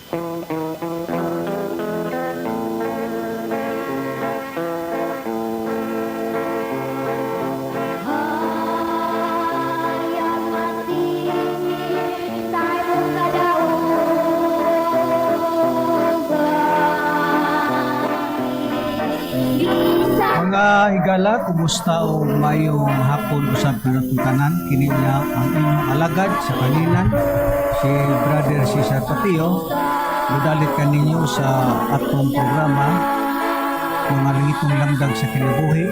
Hayag mati sa imong kadaugan. Mga higala, kumusta o mayong hapon usab kanatong tanan. Kini na ang inyong alagad sa kalinan, si Brother Cesar Patio. Mudalit kaninyo sa atong programa, Mga Langitong Lamdag sa Kinabuhi.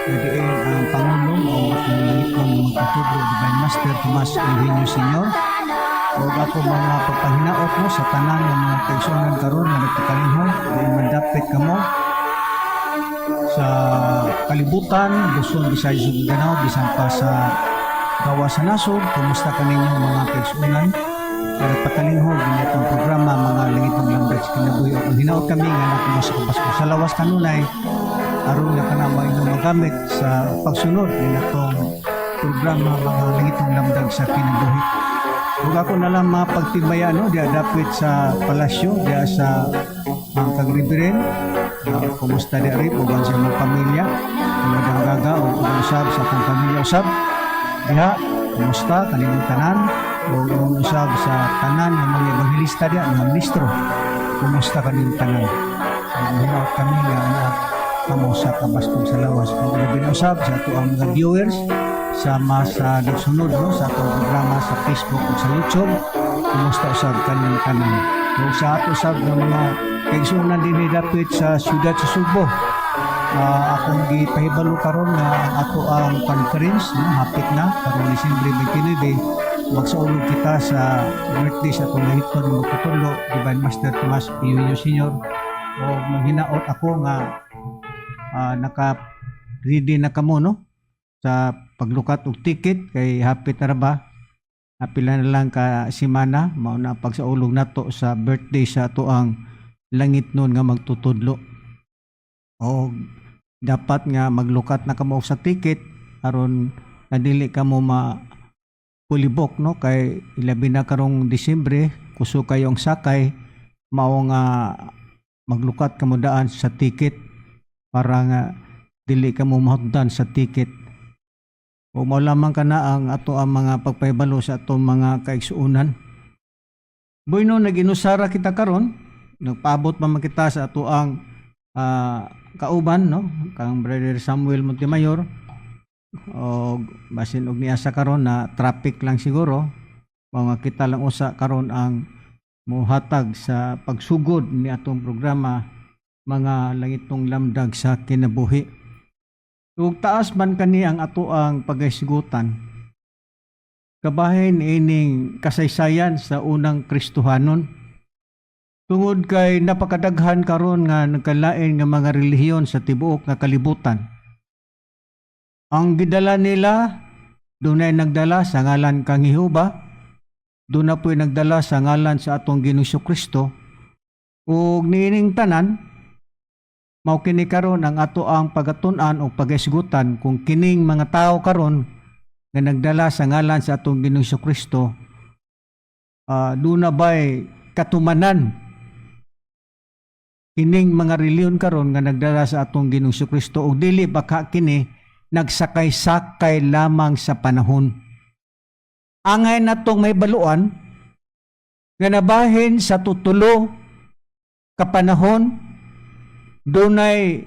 Na diin ang Pangulo o atong langitong magtutudlo, Divine Master Tomas Eugenio Sr. O ako mga pagpahinaot mo sa tanan ng mga kaigsuonan karon nga nagpakalinghod, diin man dapit kamo sa kalibutan, Luzon, Visayas ug Mindanao, bisan pa sa gawas sa nasod. Kumusta kaninyo, mga kaigsuonan nga nagpakalinghod din atong programa, Mga Langitong Lamdag sa Kinabuhi? Ug hinaot kami nga naa sa kabaskog sa lawas kanunay aron nga kana inyong magamit sa pagsunod din atong programa, Mga Langitong Lamdag sa Kinabuhi. Ug ako na lang mapagtibaya, no, diya dapit sa palasyo diya sa ang kagriberen. Kumusta diya rin uban sa imong pamilya, Madam Gaga, o uban usab sa akong pamilya usab diha? Kumusta kaninyong tanan? O imong usab sa tanan ng mga ebanghelista diya, mga ministro, kumusta kaninyong tanan? Hinaot kami nga naa kamo sa kabaskog sa lawas. Kung labi na usab sa ato ang mga viewers sama sa nagsunod, no, sa atong programa sa Facebook ug sa YouTube, kumusta usab kaninyong tanan? Ug sa ato usab ng mga kaigsuonan dinhi dapit sa siyudad sa Sugbo, akong gipahibalo karon nga ang ato ang conference, no, hapit na karong Disyembre 29. Magsaulog kita sa birthday sa atong langitnon magtutudlo, Divine Master Tomas Eugenio Sr. O manghinaot ako nga naka ready na kamo, no, sa paglukat og ticket kay hapit na ra ba, pila na lang ka semana mao na pagsaulog nato sa birthday sa ato ang langitnon nga magtutudlo. O dapat nga maglukat na kamo sa ticket aron nga dili kamo ma pulibok, no, kay ilabi na karong Disyembre, kusog kayo ang sakay. Mao nga maglukat kamo daan sa ticket para nga dili kamo mahutdan sa ticket. O mao lamang kana ang ato ang mga pagpahibalo sa atong mga kaigsuonan. Bueno, naginusara kita karon, nagpaabot pa man kita sa ato ang kauban, no, kang Brother Samuel Montemayor, o basin og niasa karon na traffic lang siguro. Mao nga kita lang usa karon ang mohatag sa pagsugod ni atong programa, Mga Langitong Lamdag sa Kinabuhi. Ug taas man kani ang ato ang pagahisgutan kabahin ining kasaysayan sa unang Kristohanon. Tungod kay napakadaghan karon nga nagkalain nga mga relihiyon sa tibuok nga kalibutan. Ang gidala nila, dunay nagdala sa ngalan kang Jehova, duna po'y nagdala sa ngalan sa atong Ginoong Kristo, ug niining tanan mao kini karon ang ato ang pagatun-an o paghisgutan kung kining mga tao karon nga nagdala sa ngalan sa atong Ginoong Kristo, duna ba'y katumanan kining mga relihiyon karon nga nagdala sa atong Ginoong Kristo o dili baka kini nagsakay-sakay lamang sa panahon. Angay natong mahibaluan nga nabahin sa tutulo ka panahon, dunay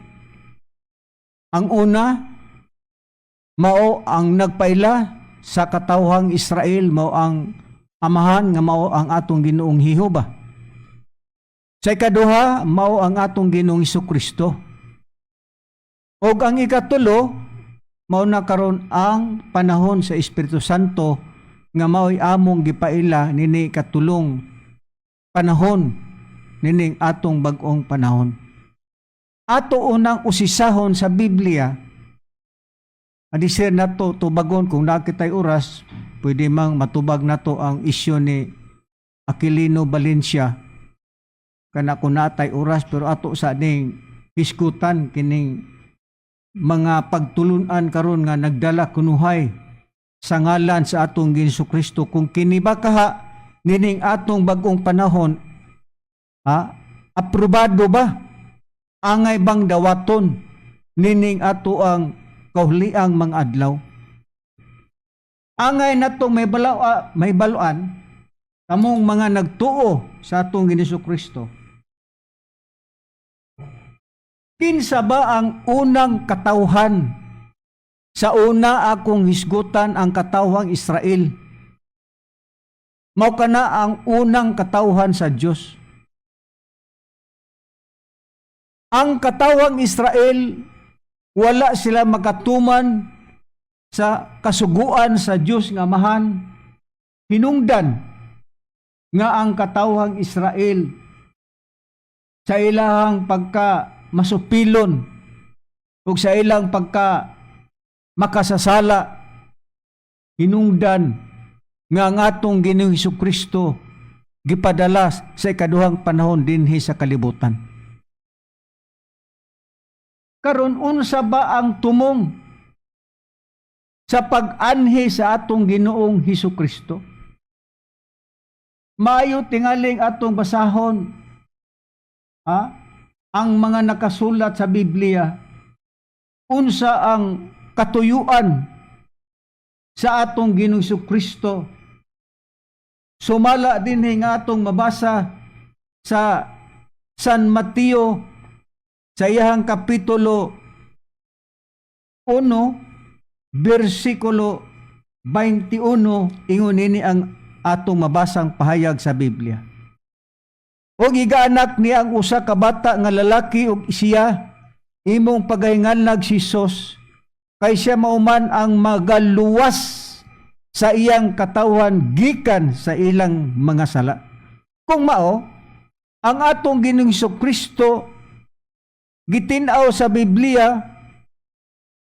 ang una, mao ang nagpaila sa katawhang Israel, mao ang amahan nga mao ang atong Ginoong Jehova. Sa ikaduha, mao ang atong Ginoong Kristo. Og ang ikatulo, mao na karon ang panahon sa Espiritu Santo nga mao'y among gipaila nini katulong panahon, nining atong bag-ong panahon. Ato unang usisahon sa Biblia. Adi sir nato tubagon kung naa kitay oras, pwede mang matubag nato ang isyu ni Aquilino Valencia kana kung natay oras, pero ato sa ning hisgutan kining mga pagtulunan karon nga nagdala kunuhay sa ngalan sa atong Ginoong Kristo, kung kini ba kaha nining atong bag-ong panahon. Ha? Aprobado ba? Angay bang dawaton nining ato ang kahuliang mga adlaw? Angay natong may baluan kamong mga nagtuo sa atong Ginoong Kristo. Kinsa ba ang unang katawhan? Sa una akong hisgutan ang katawhang Israel. Mao kana ang unang katawhan sa Dios. Ang katawhang Israel, wala sila makatuman sa kasuguan sa Dios nga Amahan. Hinungdan nga ang katawhang Israel sa ilahang pagka masupilon ug sa ilang pagka makasasala, hinungdan nga ang atong Ginoong Kristo gipadala sa ikaduhang panahon dinhi sa kalibutan. Karon, unsa ba ang tumong sa pag-anhi sa atong Ginoong Hesus Kristo? Maayo tingaling atong basahon, ha, ang mga nakasulat sa Biblia, unsa ang katuyuan sa atong Ginoong Hesus Kristo. Sumala dinhi nga atong mabasa sa San Mateo sa iyahang kapitulo 1 bersikulo 21, ingon nini ang atong mabasang pahayag sa Biblia. "Og igaanak niya ang usa ka bata nga lalaki ug siya imong pagahinganlag si Jesus, kay siya mao man ang magaluwas sa iyang katawhan gikan sa ilang mga sala." Kung mao, ang atong Ginoong Kristo, gitin-aw sa Biblia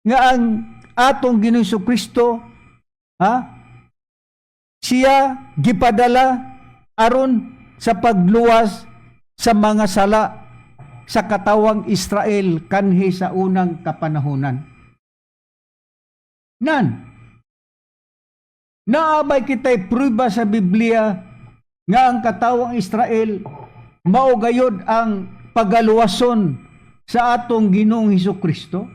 nga ang atong Ginoong Kristo, ha, siya gipadala aron sa pagluwas sa mga sala sa katawang Israel kanhi sa unang kapanahunan. Nan, naa bay kitay prueba sa Biblia nga ang katawang Israel mao gayod ang pagaluwason sa atong Ginoong Hesus Kristo?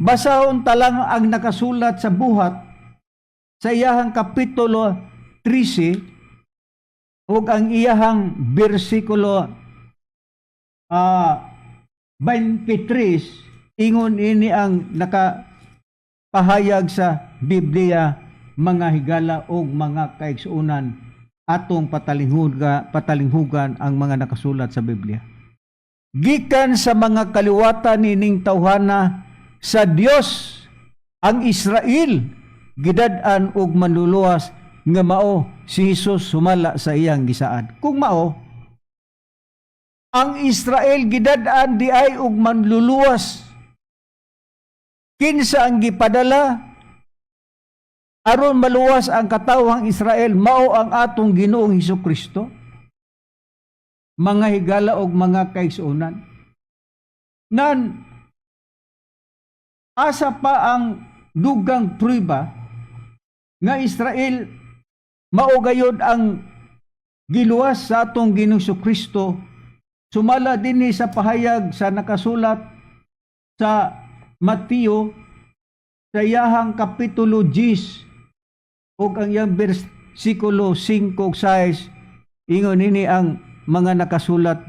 Basahon ta lang ang nakasulat sa Buhat sa iyahang kapitulo 13 ug ang iyahang bersikulo 23. Ingon ini ang nakapahayag sa Biblia, mga higala ug mga kaigsuonan. Atong patalinghugan ang mga nakasulat sa Biblia. "Gikan sa mga kaliwatan nining tawhana, sa Dios ang Israel gidad-an og manluluwas nga mao si Jesus sumala sa iyang gisaad." Kung mao, ang Israel gidad-an diay og manluluwas. Kinsa ang gipadala aron maluwas ang katawhang Israel? Mao ang atong Ginoong Hesus Kristo. Mga higala og mga kaigsuonan. Nan asa pa ang dugang prueba nga Israel mao gayod ang giluwas sa atong Ginoong Kristo? Sumala dinhi sa pahayag sa nakasulat sa Mateo sa iyahang kapitulo 10 ug ang iyang bersikulo 5 ug 6. Ingon nini ang mga nakasulat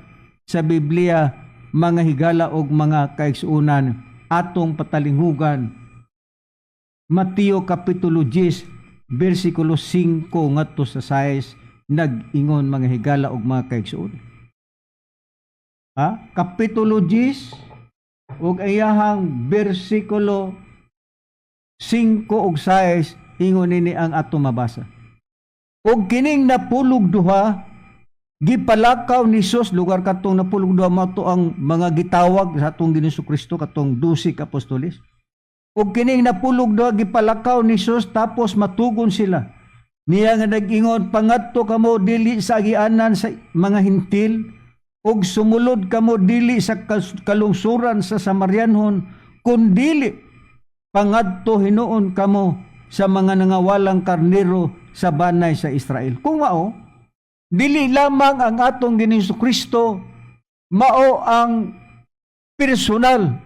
sa Biblia, mga higala ug mga kaigsuonan. Atong patalinghugan Mateo kapitulo 10 bersikulo 5 ngadto sa 6. Nag-ingon, mga higala ug mga kaigsuonan, ha, kapitulo 10 ug iyahang bersikulo 5 ug 6, ingon nini ang ato mabasa: "Og kining 12 gipalakaw ni Jesus lugar." Katong 12 mao to ang mga gitawag sa atong Ginoong Kristo, katong 12 ka apostoles. "Og kining 12 gipalakaw ni Jesus, tapos matugon sila niya nga nag-ingon, 'Pangadto kamo dili sa agianan sa mga Hentil ug sumulod kamo dili sa kalungsuran sa Samarianhon, kundili pangadto hinuon kamo sa mga nangawalang karnero sa banay sa Israel.'" Kung mao Dili lamang ang atong Ginoong Kristo mao ang personal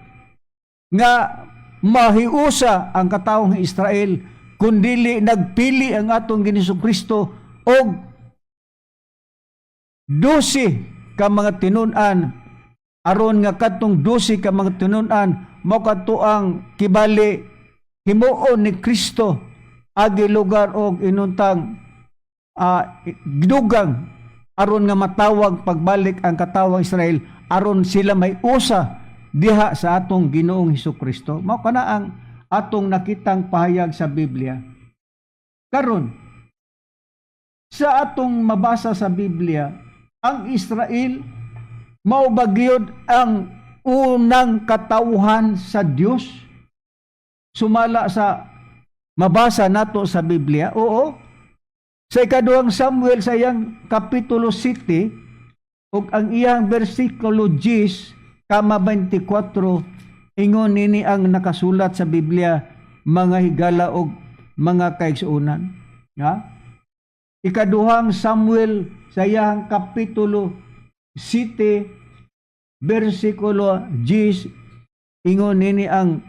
nga mahiusa ang katawong Israel, kundili nagpili ang atong Ginoong Kristo og 12 ka mga tinun-an, aron nga kadtong 12 ka mga tinun-an mao kadto ang kibali himuon ni Kristo agi lugar og inuntang dugang aron nga matawag pagbalik ang katawang Israel, aron sila may usa diha sa atong Ginoong Hesus Kristo. Mao kana ang atong nakitang pahayag sa Biblia. Karon, sa atong mabasa sa Biblia, ang Israel mao ba gyud ang unang katawhan sa Dios sumala sa mabasa nato sa Biblia? Oo. Sa Ikaduhang Samuel, sa iyang kapitulo 7 ug ang iyang bersikulo 10 kama 24, ingon nini ang nakasulat sa Biblia, mga higala og mga kaigsuonan. Ha? Ikaduhang Samuel sa iyang kapitulo 7 bersikulo 10, ingon nini ang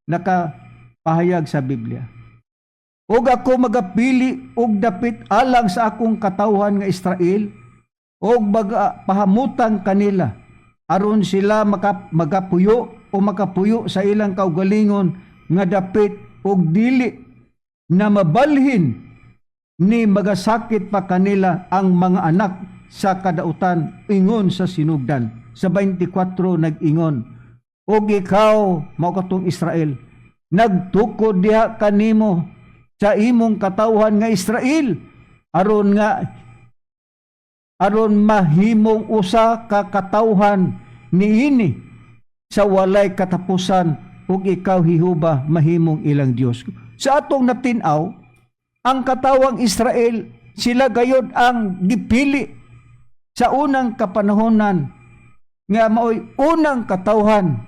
nakapahayag sa Biblia: "Ug ako magapili og dapit alang sa akong katawhan nga Israel ug pahamutan kanila aron sila magapuyo o makapuyo sa ilang kaugalingon nga dapit ug dili na mabalhin ni magasakit pa kanila ang mga anak sa kadautan," ingon sa sinugdan. Sa 24 nag-ingon, "Ug ikaw, mao katong Israel, nagtukod diha kanimo sa imong katawhan nga Israel aron mahimong usa ka katawhan niini sa walay katapusan, ug ikaw, Jehova, mahimong ilang Dios." Sa atong natin-aw, ang katawang Israel, sila gayod ang gipili sa unang kapanahonan nga maoy unang katawhan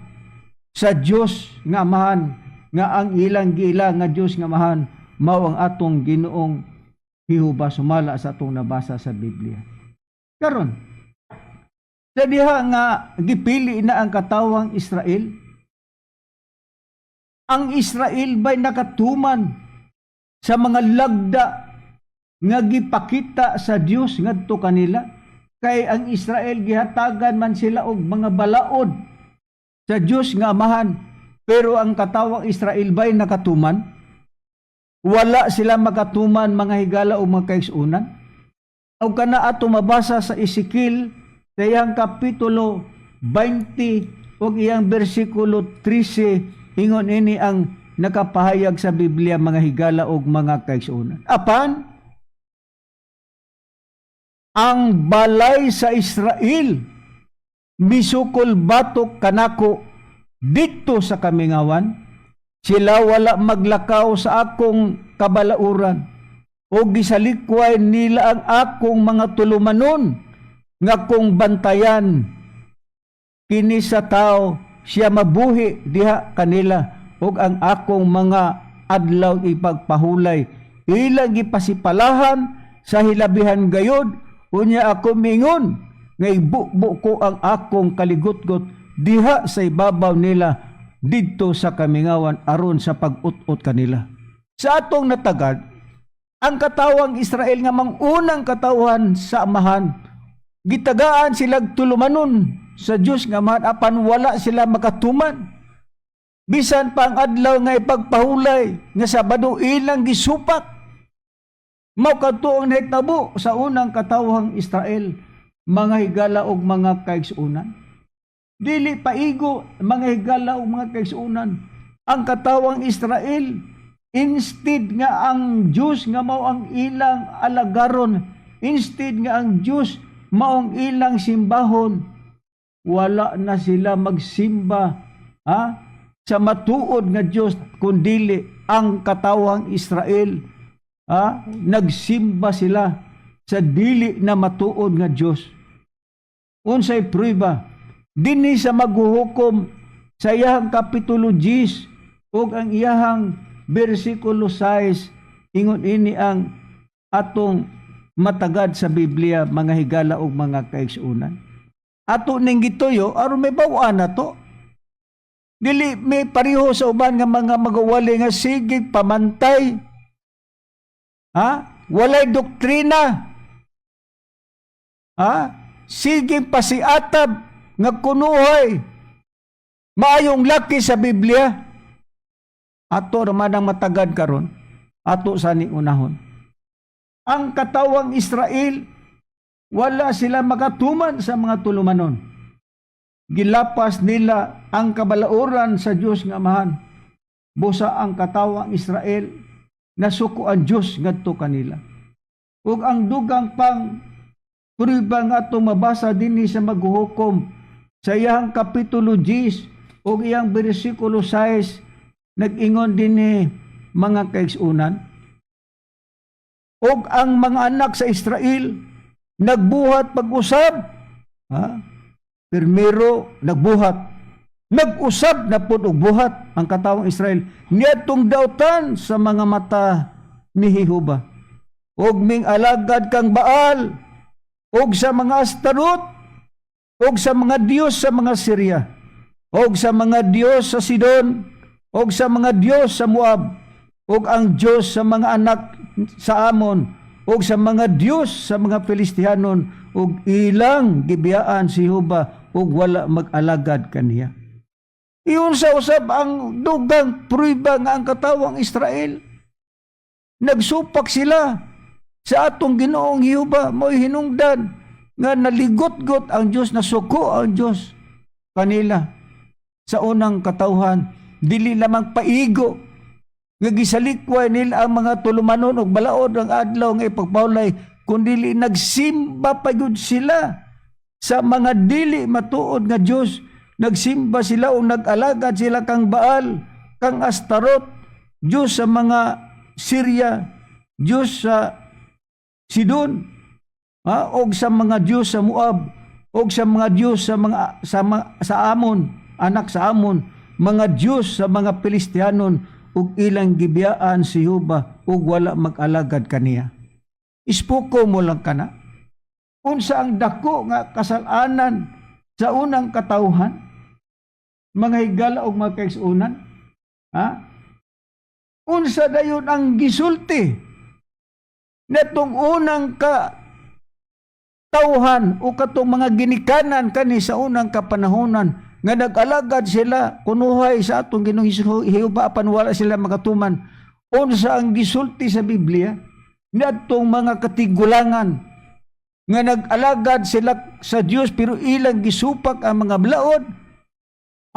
sa Dios nga Amahan, nga ang ilang giila nga Dios nga Amahan mao ang atong Ginoong Jehova sumala sa atong nabasa sa Biblia. Karon, sa diha nga gipili na ang katawang Israel, ang Israel ba'y nakatuman sa mga lagda nga gipakita sa Dios ngadto kanila? Kay ang Israel, gihatagan man sila og mga balaod sa Dios nga Amahan, pero ang katawang Israel ba'y nakatuman? Wala sila makatuman, mga higala o mga kaigsuonan. O kana ato mabasa sa Ezekiel sa iyang kapitulo 20 ug iyang bersikulo 13, ingon ini ang nakapahayag sa Biblia, mga higala ug mga kaigsuonan: "Apan ang balay sa Israel misukol batok kanako didto sa kamingawan. Sila wala maglakaw sa akong kabalauran o gisalikway nila ang akong mga tulumanon nga kung bantayan kini sa tao, siya mabuhi diha kanila, ug ang akong mga adlaw ipagpahulay ilang gipasipalahan sa hilabihan gayod. Unya ako mingon nga ibubo ko ang akong kaligutgot diha sa ibabaw nila didto sa kamingawan aron sa pag-ut-ot kanila." Sa atong natagad, ang katawang Israel nga mang-unang katawhan sa Amahan, gitagaan sila tulumanon sa Dios nga Amahan, apan wala sila makatuman. Bisan pa ang adlaw nga ipagpahulay nga Sabado, ilang gisupak. Mao kadto ang nahitabo sa unang katawhang Israel, mga higala og mga kaigsuonan. Dili paigo, mga higala og mga kaigsuonan. Ang katawang Israel, instead nga ang Dios nga mao ang ilang alagaron, instead nga ang Dios mao ang ilang simbahon, wala na sila magsimba, ha, sa matuod nga Dios, kundili ang katawang Israel, ha, nagsimba sila sa dili na matuod nga Dios. Unsay prueba? Dinhi sa Maghuhukom sa iyang kapitulo 10 ug ang iyahang bersikulo 6, ingon ini ang atong Matagad sa Biblia, mga higala ug mga kaigsuonan. Ato ning gituyo aron may baw-an nato. Dili may pareho sa uban nga mga magawali nga sige pamantay. Ha? Walay doktrina. Ha? Sige pasiatab nga kunuhay. Maayong laki sa Biblia. Ato raman ang matagad karon. Ato sa ni unahon. Ang katawang Israel, wala sila makatuman sa mga tulumanon. Gilapas nila ang kabalaoran sa Dios nga Amahan. Busa ang katawang Israel, nasuko ang Dios ngadto kanila. Ug ang dugang pang prueba nga atong mabasa dinhi sa Maghuhukom sa iyang kapitulo 10 ug iyang bersikulo 6, nag-ingon dinhi, mga kaigsuonan, "Ug ang mga anak sa Israel nagbuhat pag-usab." Ha? Primero nagbuhat, nag-usab na pud og buhat ang katawang Israel niadtong dautan sa mga mata ni Jehova ug ming alagad kang Baal ug sa mga Astarot ug sa mga dios sa mga Syria ug sa mga dios sa Sidon ug sa mga dios sa Moab ug ang dios sa mga anak sa Amon ug sa mga dios sa mga Filistihanon, ug ilang gibiyaan si Jehova ug wala mag-alagad kaniya. Iyon sa usab ang dugang prueba nga ang katawang Israel, nagsupak sila sa atong Ginoong Jehova, mo'y hinungdan nga naligot-got ang Dios, nasuko ang Dios kanila sa unang katawhan. Dili lamang paigo nga gisalikway nila ang mga tulumanon ug balaod ang adlaw nga ipagpawlay, kundi nagsimba pa gyud sila sa mga dili matuod nga Dios. Nagsimba sila o nag-alagad sila kang Baal, kang Astarot, Dios sa mga Syria, Dios sa Sidon, ha, og sa mga Dios sa Moab, og sa mga Dios sa mga sa Amon, anak sa Amon, mga Dios sa mga Filistianon, ug ilang gibiyaan si Jehova ug wala mag-alagad kaniya. Ispuko mo lang kana. Unsa ang dako nga kasalanan sa unang katawhan? Mga higala og mga kaigsuonan? Ha? Unsa dayon ang gisulti netong unang ka tawhan o katong mga ginikanan kani sa unang kapanahonan nga nag-alagad sila kunuhay sa atong Ginoong Jehova apan wala sila makatuman? Unsa ang gisulti sa Biblia niadtong mga katigulangan nga nag-alagad sila sa Dios pero ilang gisupak ang mga balaod?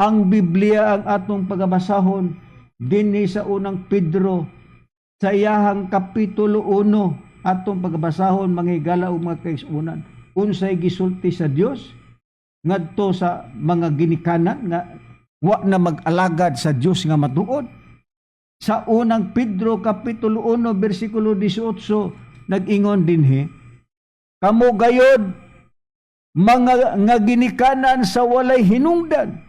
Ang Biblia ang atong pagabasahon dinhi sa Unang Pedro sa iyahang kapitulo 1, atong pagabasahon, mga higala ug mga kaigsuonan, unsay gisulti sa Dios ngadto sa mga ginikanan nga wa na mag-alagad sa Dios nga matuod. Sa Unang Pedro kapitulo 1 bersikulo 18, nag-ingon dinhi, "Kamo gayod mga nga ginikanan sa walay hinungdan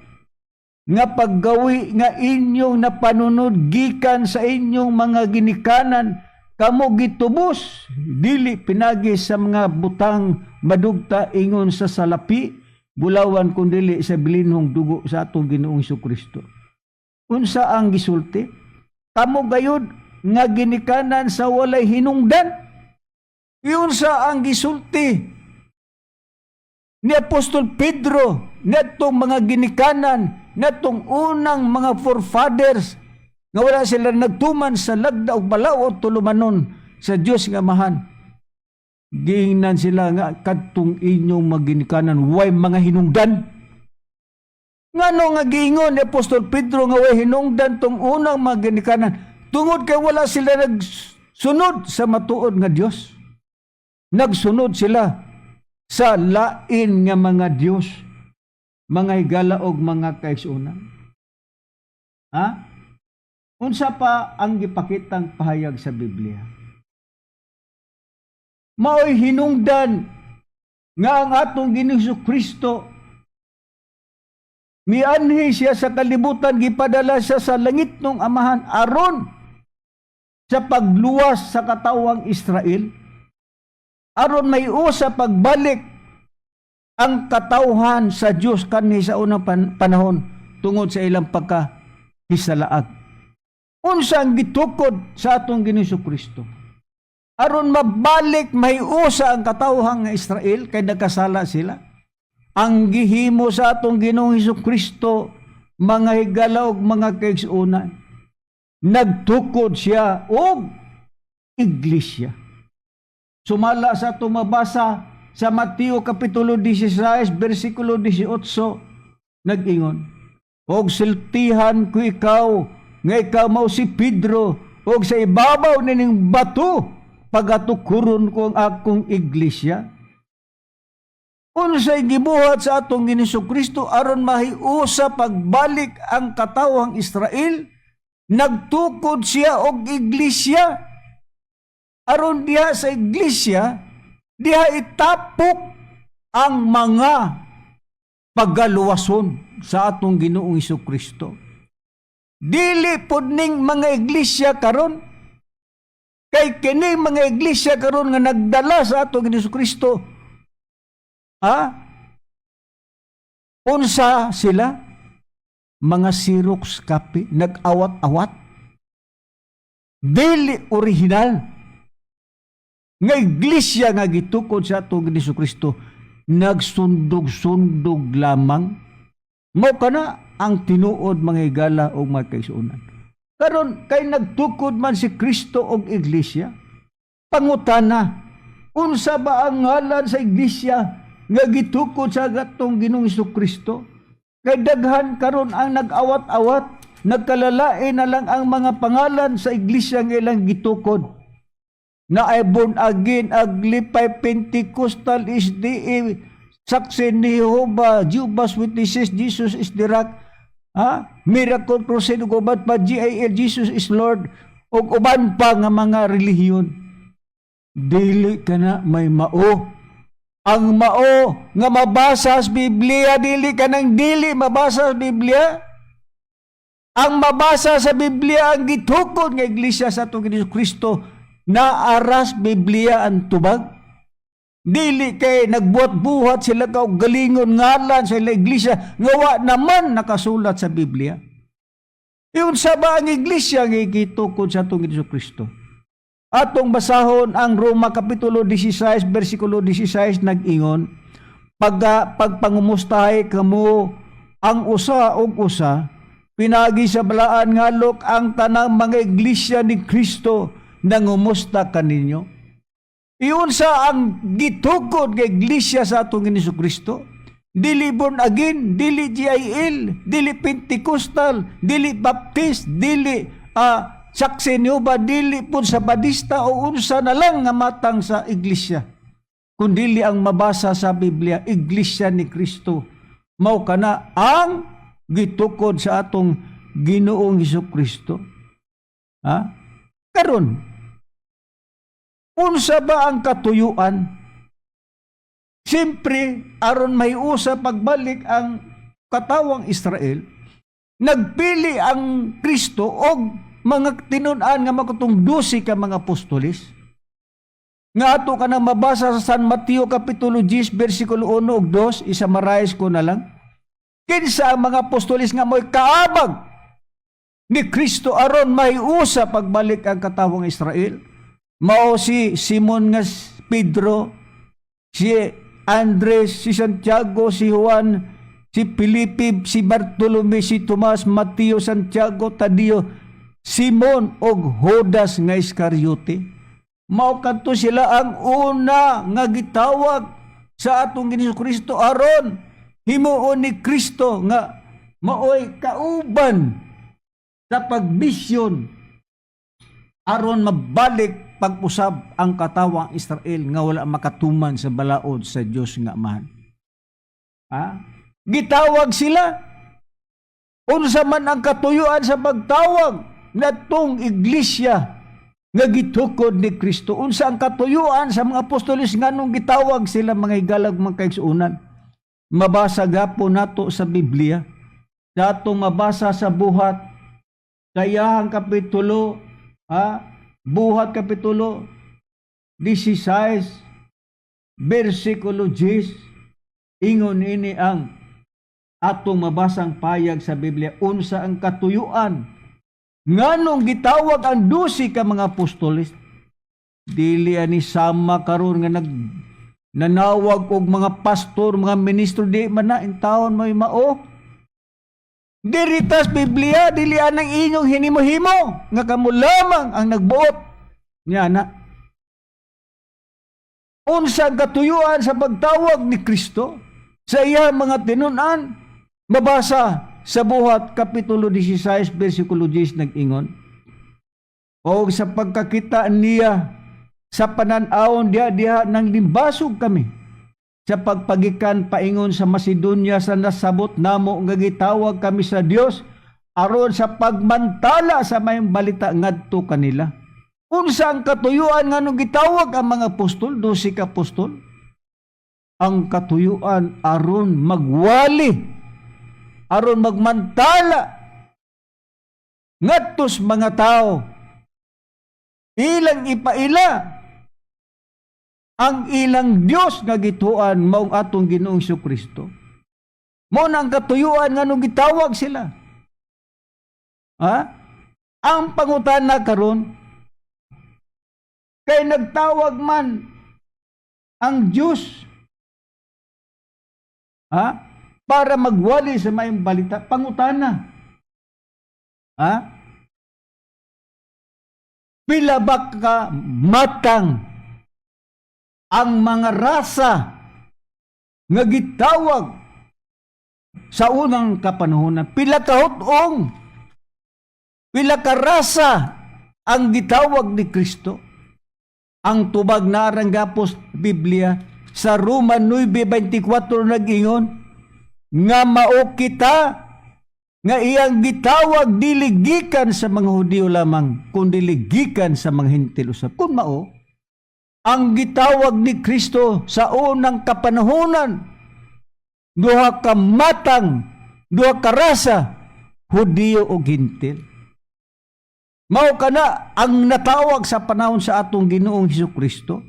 nga paggawi nga inyong napanunod gikan sa inyong mga ginikanan, kamo gitubos dili pinagi sa mga butang madugta ingon sa salapi, bulawan, kundili sa bilinhong dugo sa atong Ginoong Kristo." Unsa ang gisulti? Kamo gayud nga ginikanan sa walay hinungdan. Iunsa ang gisulti ni Apostol Pedro netong mga ginikanan, netong unang mga forefathers nga wala sila nagtuman sa lagda og balaod tulumanon sa Dios nga Amahan? Giingnan sila nga kadtong inyong mga ginikanan way mga hinungdan. Ngano nga giingon ni Apostol Pedro nga way hinungdan tong unang mga ginikanan? Tungod kay wala sila nagsunod sa matuod nga Dios. Nagsunod sila sa lain nga mga Dios, mga higala og mga kaigsuonan. Ha? Unsa pa ang gipakitang pahayag sa Biblia? Maoy hinungdan nga ang atong Ginoong Kristo mianhi siya sa kalibutan, gipadala siya sa langit ng Amahan aron sa pagluwas sa katawang Israel. Aron mahiusa pagbalik ang katawhan sa Dios kanhi sa unang panahon tungod sa ilang pagkahisalaag. Unsa ang gitukod sa atong Ginoong Kristo? Aron mabalik, mahiusa ang katawhan nga Israel kay nagkasala sila. Ang gihimo sa atong Ginoong Hesus Kristo, mga higala ug mga kaigsuonan, nagtukod siya og iglesia. Sumala sa atong mabasa sa Mateo Kapitulo 16 versikulo 18, nag-ingon, "Og sultihan ko ikaw nga ikaw mao si Pedro, og sa ibabaw nining bato pagatukuron ko ang akong iglesia." Unsay gibuhat sa atong Ginoong Kristo aron mahiusa pagbalik ang katawhang Israel? Nagtukod siya og iglesia. Aron diha sa iglesia, diha itapok ang mga pagaluwason sa atong Ginoong Kristo. Dili pod ning mga iglesia karon, kay kini mga iglesia karon nga nagdala sa atong Ginoong Kristo. Ha? Unsa sila? Mga Xerox copy, nag-awat-awat. Dili original nga iglesia nga gitukod sa atong Ginoong Kristo, nagsundog-sundog lamang. Mao kana ang tinuod, mga higala o mga kaigsuonan. Karon kay nagtukod man si Kristo og iglesia. Pangutana, unsa ba ang ngalan sa iglesia nga gitukod sa atong Ginoong Kristo? Kay daghan karon ang nag-awat-awat, nagkalalain na lang ang mga pangalan sa iglesia nga ilang gitukod. Na ay born again, Aglipay, Pentecostal, SDA, Saksi ni Jehovah, Jehovah's Witnesses, Jesus is the Rock, ha? Miracle Crusade, ug uban pa, GIL, Jesus is Lord, ug uban pa nga mga relihiyon. Dili kana may mao. Ang mao nga mabasa sa Biblia, dili kanang dili mabasa sa Biblia. Ang mabasa sa Biblia, ang gitukod nga iglesia sa atong Ginoong Kristo, naa ra sa Biblia ang tubag. Dili kay nagbuhat-buhat sila kaugalingon ngalan sa ila iglesia nga wa naman nakasulat sa Biblia. Unsa ba ang iglesia nga gitukod sa atong Ginoong Kristo? Atong basahon ang Roma Kapitulo 16 versikulo 16, nag-ingon, "Pagpangumustahay kamo ang usa og usa pinagi sa balaan nga alok. Ang tanang mga iglesia ni Kristo nangumusta kaninyo." Unsa ang gitukod nga iglesia sa atong Ginoong Kristo? Dili born again, dili GIL, dili Pentecostal, dili Baptist, dili Saksi ni Jehovah, dili po sa Badista o unsa na lang nga matang sa iglesia. Kundili ang mabasa sa Biblia, Iglesia ni Kristo. Mao kana ang gitukod sa atong Ginoong Hesus Kristo. Ha? Karon, unsa ba ang katuyuan? Siyempre, aron mahiusa pagbalik ang katawang Israel, nagpili ang Kristo og mga tinun-an nga makutong 12 ka mga apostoles. Nga ato ka nang mabasa sa San Mateo Kapitulo 10 versikulo 1 ug 2, i-summarize ko na lang. Kinsa ang mga apostoles nga mo'y kaabag ni Kristo aron mahiusa pagbalik ang katawang Israel? Mao si Simon nga Pedro, si Andres, si Santiago, si Juan, si Felipe, si Bartolome, si Tomas, Mateo, Santiago, Tadeo, Simon og Judas nga Iscariote. Mao kadto sila ang una nga gitawag sa atong Ginoong Kristo aron himuon ni Kristo nga maoy kauban sa pagbisyon aron mabalik pag-usab ang katawang Israel nga wala makatuman sa balaod sa Dios nga Amahan. Ha? Gitawag sila. Unsa man ang katuyuan sa pagtawag natong iglesia nga gitukod ni Kristo? Unsa ang katuyuan sa mga apostoles nganong gitawag sila, mga higalag, mga kaigsuonan? Mabasa gapon nato sa Biblia. Datong mabasa sa Buhat kayahang kapitulo, ha? Buhat Kapitulo 16. versikulo 10, ingon ini ang atong mabasang payag sa Biblia, unsa ang katuyuan nganong gitawag ang 12 ka mga apostoles. Dili ani sama karon nga nag nanawag og mga pastor, mga ministro, di man na intawon may mao. Diri tas Biblia, dili anang inyong hinimo-himo nga kamo lamang ang nagbuot niya na. Unsa ang katuyuan sa pagtawag ni Kristo sa iyang mga tinun-an? Mabasa sa Buhat Kapitulo 16 versikulo 10, nag-ingon, "O sa pagkakita niya sa panan-awon diha diha nang limbasog kami sa pagpagikan paingon sa Macedonia, sa nasabot namo nga gitawag kami sa Dios aron sa pagmantala sa mayong balita ngadto kanila." Unsa ang katuyuan nganong gitawag ang mga apostol, 12 ka apostol? Ang katuyuan, aron magwali, aron magmantala ngadtos mga tao. Ilang ipaila ang ilang Dios nga gituan, maong atong Ginoong Kristo. Mao na ang katuyuan nganong gitawag sila. Ha? Ang pangutana karon, kay nagtawag man ang Diyos, ha, para magwali sa mayong balita, pangutana. Ha? Pila ba ka matang ang mga rasa nga gitawag sa unang kapanahonan? Pila ka hut-ong? Pila ka rasa ang gitawag ni Kristo? Ang tubag narang gapos Biblia sa Roma 9:24, nag-ingon nga mao kita nga iyang gitawag, dili gikan sa mga Hudiyo lamang kundi gikan sa mga Hentil usab. Kung mao ang gitawag ni Kristo sa unang kapanahonan, duha ka matang, duha ka rasa, Hudiyo o Hentil. Mao kana ang natawag sa panahon sa atong Ginoong Hesus Kristo.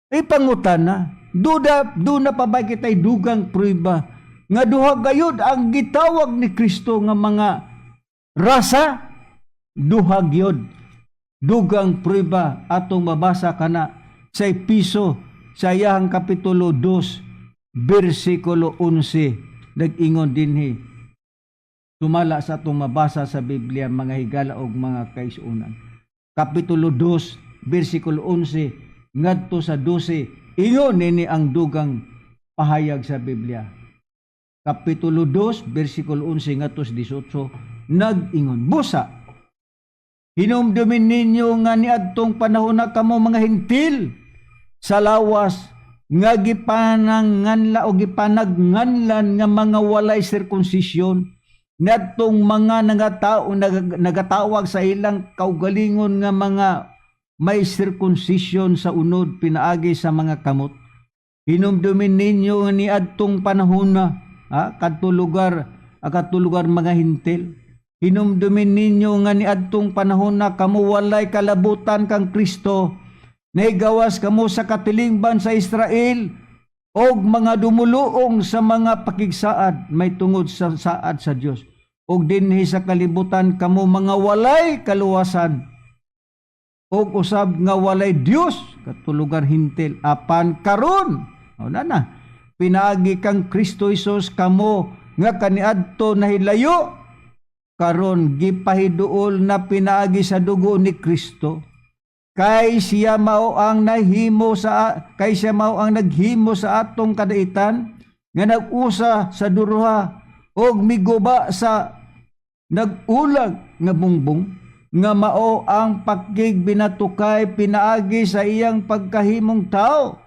Ay, pangutana, duda duna pa ba kitay dugang prueba nga duha gayud ang gitawag ni Kristo nga mga rasa? Duha gyud. Dugang prueba, atong mabasa kana sa Episo sa iyang Kapitulo 2 bersikulo 11. Nag-ingon dinhi, sumala sa atong mabasa sa Biblia, mga higala og mga kaisunan. Kapitulo 2 bersikulo 11 ngadto sa 12, ingon nini ang dugang pahayag sa Biblia. Kapitulo 2 bersikulo 11 ngadto sa 18, nag-ingon, "Busa hinumdumin ninyo nga niadtong panahon na kamo mga Hentil sa lawas nga gipananganla o gipanagnganlan nga mga walay sirkumsisyon, nadtong mga nangatao nagatawag sa ilang kaugalingon nga mga may circumcision sa unod pinaagi sa mga kamot. Hinumdumin ninyo nga niadtong panahon na, ha, kadto lugar mga Hentil. Hinumdumin ninyo nga niadtong panahon na kamo walay kalabutan kang Kristo, nahigawas kamo sa katilingban sa Israel og mga dumuluong sa mga pakigsaad may tungod sa saad sa Dios. Og dinhi sa kalibutan kamo mga walay kaluwasan og usab nga walay Dios," kadto lugar Hentil. "Apan karon," o na na, "pinaagi kang Kristo Hesus, kamo nga kaniadto nahilayo, karon gipahiduol na pinaagi sa dugo ni Kristo. Kay siya mao ang naghimo sa atong kadaitan nga nag-usa sa duruha og miguba sa nag-ulag nga bungbong nga mao ang pakigbinatukay pinaagi sa iyang pagkahimong tao.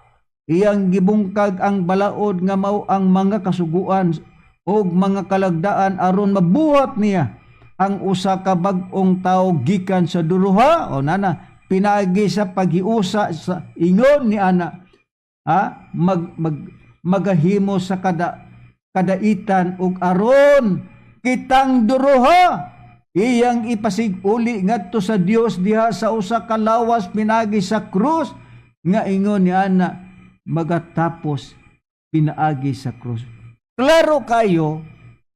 Iyang gibungkag ang balaod nga mao ang mga kasuguan ug mga kalagdaan aron mabuhat niya ang usa ka bag-ong tawo gikan sa duruha," o nana, "pinaagi sa paghiusa sa," ingon ni ana, ha, mag, mag magahimo sa kadaitan ug aron kitang duruha iyang ipasig-uli ngadto sa Dios diha sa usa ka lawas pinaagi sa krus nga ingon ni ana. magatapos pinaagi sa krus. Klaro kayo,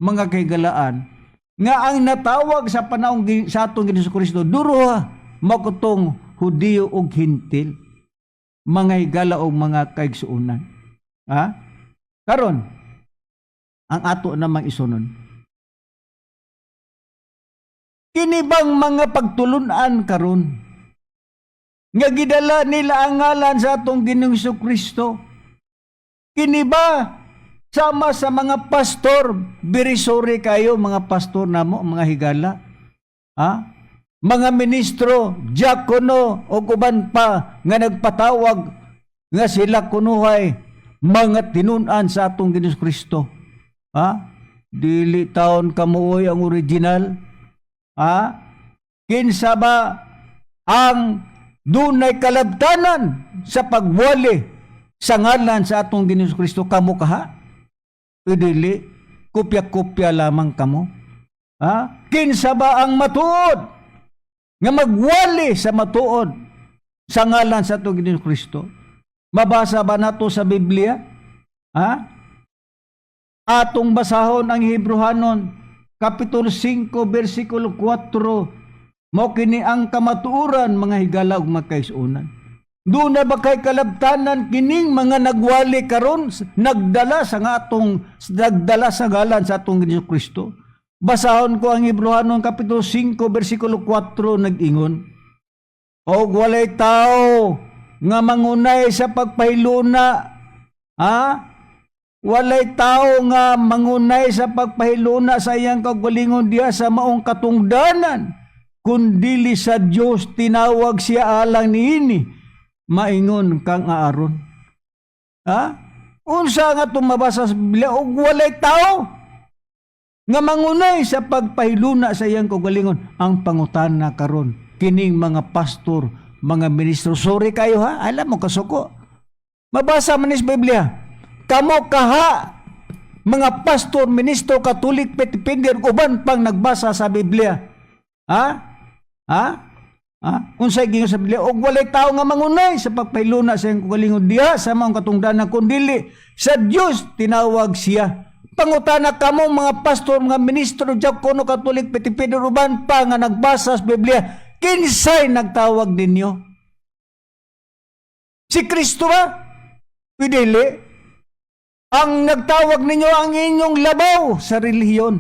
mga kahigalaan, nga ang natawag sa panahon sa atong Ginoong Kristo duroha makutong Hudiyo ug Hintil, mga higala og mga kaigsuonan. Ha? Karon, ang ato namang isunod. Kini bang mga pagtulunan karon nga gidala nila ang ngalan sa atong Ginoong Kristo? Kini ba sama sa mga pastor? Very sorry kayo, mga pastor namo, mga higala. Ha? Mga ministro, diakono o uban pa nga nagpatawag nga sila kunuhay mga tinun-an sa atong Ginoong Kristo. Ha? Dili taon kamuoy ang original. Ha? Kinsa ba ang dunay kalabtanan sa pagwali sa ngalan sa atong Ginoong Kristo? Kamo kaha? Dili, kopya-kopya lamang kamo. Ha? Kinsa ba ang matuod nga magwali sa matuod sa ngalan sa atong Ginoong Kristo? Mabasa ba nato sa Biblia? Ha? Atong basahon ang Hebreohanon Kapitulo 5 versikulo 4. Mao kini ang kamatuoran, mga higala ug mga kaigsuonan. Duna ba kay kalabtanan kining mga nagwali karon, nagdala sa ngalan sa atong Ginoong Kristo? Basahon ko ang Hebreohanon Kapitulo 5 versikulo 4, nag-ingon: "Og walay tao nga mangunay sa pagpahiluna, ha? Walay tao nga mangunay sa pagpahiluna sa iyang kaugalingon diha sa maong katungdanan kun dili sa Dios tinawag siya alang niini," maingon kang Aaron. Ha? Unsa nga itong mabasa sa Biblia? Og walay tao nga mangunay sa pagpahiluna sa iyang kaugalingon. Ang pangutana karon, kining mga pastor, mga ministro, sorry kayo ha, alam mo kasuko. Mabasa man ni sa Biblia. Kamo kaha, mga pastor, ministro, Katolik, petipinder, uban pang nagbasa sa Biblia. Ha? Ha? Ha? Unsay giingon sa Biblia? Og walay tao nga mangunay sa pagpahiluna sa iyang kaugalingon diha sa maong katungdanan kun dili sa Dios tinawag siya. Pangutana kamo, mga pastor, mga ministro, diakono, Katolik, petipinder, uban pa nga nagbasa sa Biblia, kinsay nagtawag ninyo? Si Kristo ba? Pidili. Ang nagtawag ninyo ang inyong labaw sa relihiyon.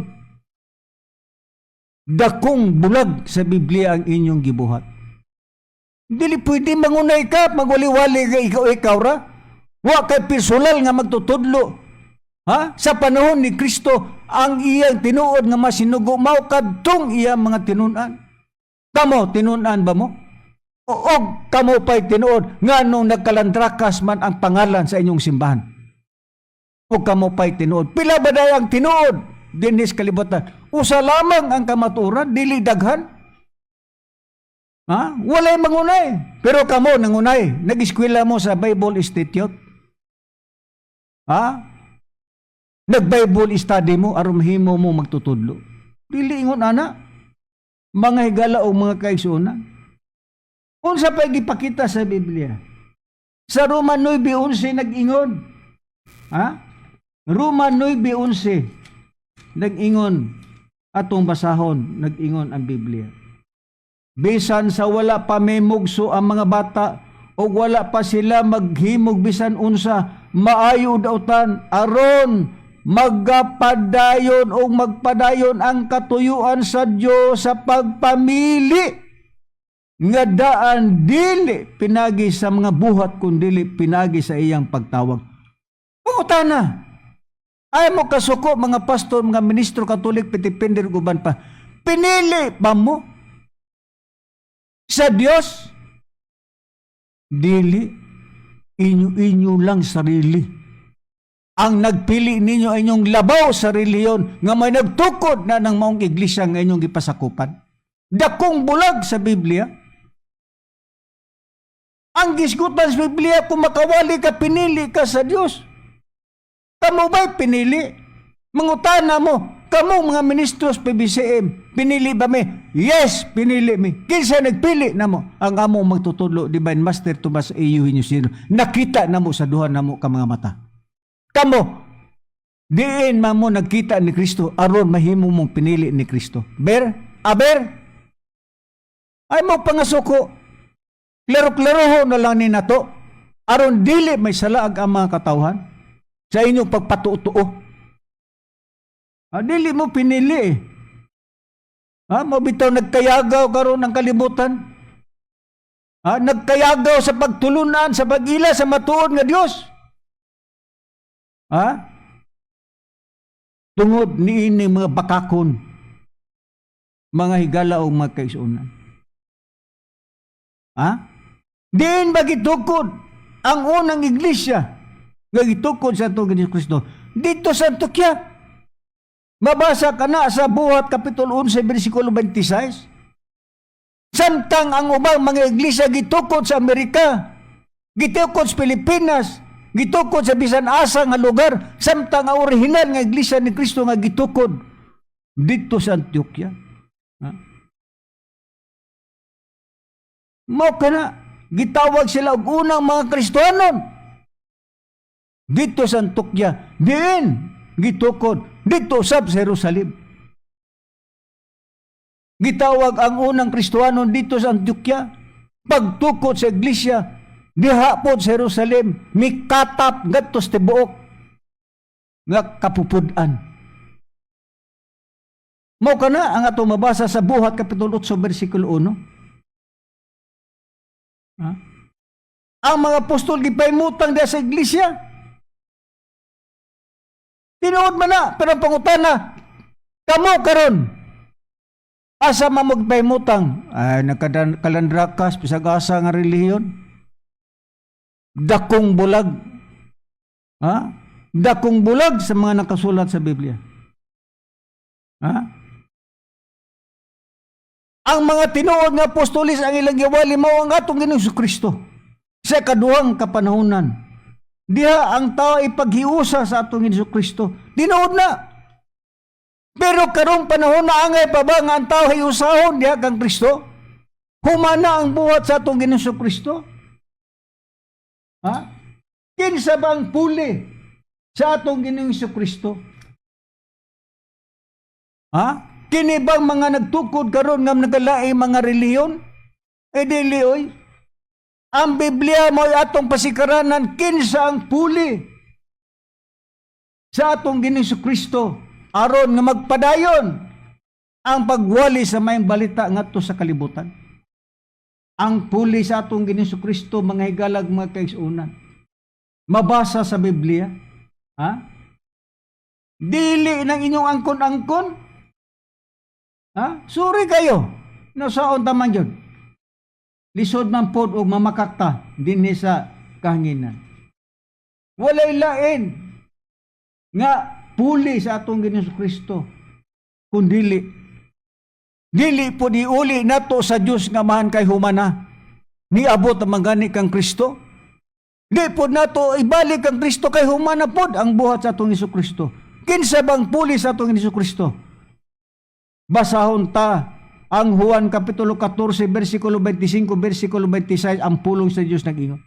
Dakong bulag sa Biblia ang inyong gibuhat. Dili pwede mangunay ka, magwali-wali ka, ikaw, ikaw ra. Wa kay personal nga magtutudlo. Ha? Sa panahon ni Kristo, ang iyang tinuod nga masinugo mao kadtong iyang mga tinun-an. Kamo, tinun-an ba mo? O, og kamo pa'y tinuod, nganong nagkalandrakas man ang pangalan sa inyong simbahan? O kamo pa'y tinuod? Pila ba day ang tinuod dinhi sa kalibutan? Usa lamang ang kamatuoran, dili daghan. Ha? Walay mangunay. Pero kamo nangunay. Nag-eskwela mo sa Bible Institute. Ha? Nag-Bible study mo aron mahimo mo magtutudlo. Dili ingon ana. Mga higala o mga kaigsuonan. Unsa pa gipakita sa Biblia? Sa Roma 9:11 nag-ingon. Ha? Roma 9:11 nag-ingon, atong basahon, nag-ingon ang Biblia: "Bisan sa wala pa may mugso ang mga bata o wala pa sila maghimog bisan unsa, maayo dautan aron magapadayon o magpadayon ang katuyuan sa Dios sa pagpamili nga daan dili pinagi sa mga buhat kundili pinagi sa iyang pagtawag." Pangutana. Ay mo kasuko, mga pastor, mga ministro, Katolik, petipinder, uban pa. Pinili ba mo sa Dios? Dili. Inyo-inyo lang sarili. Ang nagpili ninyo ay inyong labaw sa relihiyon nga may nagtukod na ng maong iglesia nga inyong gipasakupan. Dakong bulag sa Biblia. Ang gisgutan sa Biblia, kung makawali ka, pinili ka sa Dios. Kamo ba'y pinili? Mangutana mo, kamo mga ministros PBCM, Pinili ba mi? Yes, pinili mi. Kinsa nagpili namo? Ang among magtutudlo, Divine Master Tomas A. Eugenio Sr. Nakita namo sa duha namo ka mga mata. Kamo, diin man mo nagkita ni Kristo aron mahimo mong pinili ni Kristo? Ber? Aber? Ay mo pangasuko. Klaro-klaro na lang ni nato aron dili may salaag ang mga katawhan sa inyong pagpatuo-tuo. Ah, dili mo pinili eh. Ha, mo bitaw nagkayagaw karon ang kalibutan. Ha, nagkayagaw sa pagtulunan, sa pag-ila sa matuod nga Dios. Ha? Tungod niini mga bakakon, mga higala o mga kaigsuonan. Ha? Diin ba gitukod ang unang iglesia nga gitukod sa atong Ginoong Kristo? Dito sa Antioquia. Mabasa ka na sa Buhat Kapitulo 11, versikulo 26. Samtang ang ubang mga iglesia gitukod sa Amerika, gitukod sa Pilipinas, gitukod sa bisan asa nga lugar, samtang ang orihinal nga iglesia ni Kristo nga gitukod dito sa Antioquia. Ha? Mao kana gitawag sila og unang mga Kristohanon dito sa Antioquia, diin gitukod dito sa Jerusalem. Gitawag ang unang Kristohanon dito sa Antioquia. Pagtukod sa iglesia diha pod sa Jerusalem, mikatap ngadto sa tibuok nga kapupud-an. Mao kana ang atong mabasa sa Buhat Kapitulo 8 versikulo 1. Ha? Ang mga apostol gipahimutang diha sa iglesia. Tinuod man na, pero ang pangutana, kamo karon asa man mo gipahimutang? Ay, nagkalandrakas, bisag asa nga relihiyon. Dakong bulag. Ha? Dakong bulag sa mga nakasulat sa Biblia. Ha? Ang mga tinuod nga apostolis, ang ilang giwali mao ang atong Ginoong Kristo sa kaduhang kapanahonan. Diha ang tao ipaghiusa sa atong Ginoong Kristo. Tinuod na. Pero karong panahon na, angay pa ba nga ang tao hiusahon diha kang Kristo? Humana ang buhat sa atong Ginoong Kristo? Ha? Kinsa ba ang puli sa atong Ginoong Kristo? Ha? Kini bang mga nagtukod karon nga nagalaing mga relihiyon? Eh dili oy. Ang Biblia mo'y atong pasikaranan kinsa ang puli sa atong Ginoong Kristo aron nga magpadayon ang pagwali sa maayong balita ngadto sa kalibutan. Ang puli sa atong Ginoong Kristo, mga higalag, mga kaigsuonan, mabasa sa Biblia. Ha? Dili ng inyong angkon-angkon. Ha? Sorry kayo. Nasaon taman yun. Lisod man pod og mamakakta dinhi sa kahanginan. Walay lain nga puli sa atong Ginoong Kristo kun dili dili po iuli nato sa Dios nga Amahan kay humana. Niabot ang gani kang Kristo. Di po nato ibalik ang Kristo kay humana pod ang buhat sa atong Hesus Kristo. Kinsa bang puli sa atong Hesus Kristo? Basahon ta ang Juan Kapitulo 14 versikulo 25, versikulo 26. Ang pulong sa Dios nag-ingon.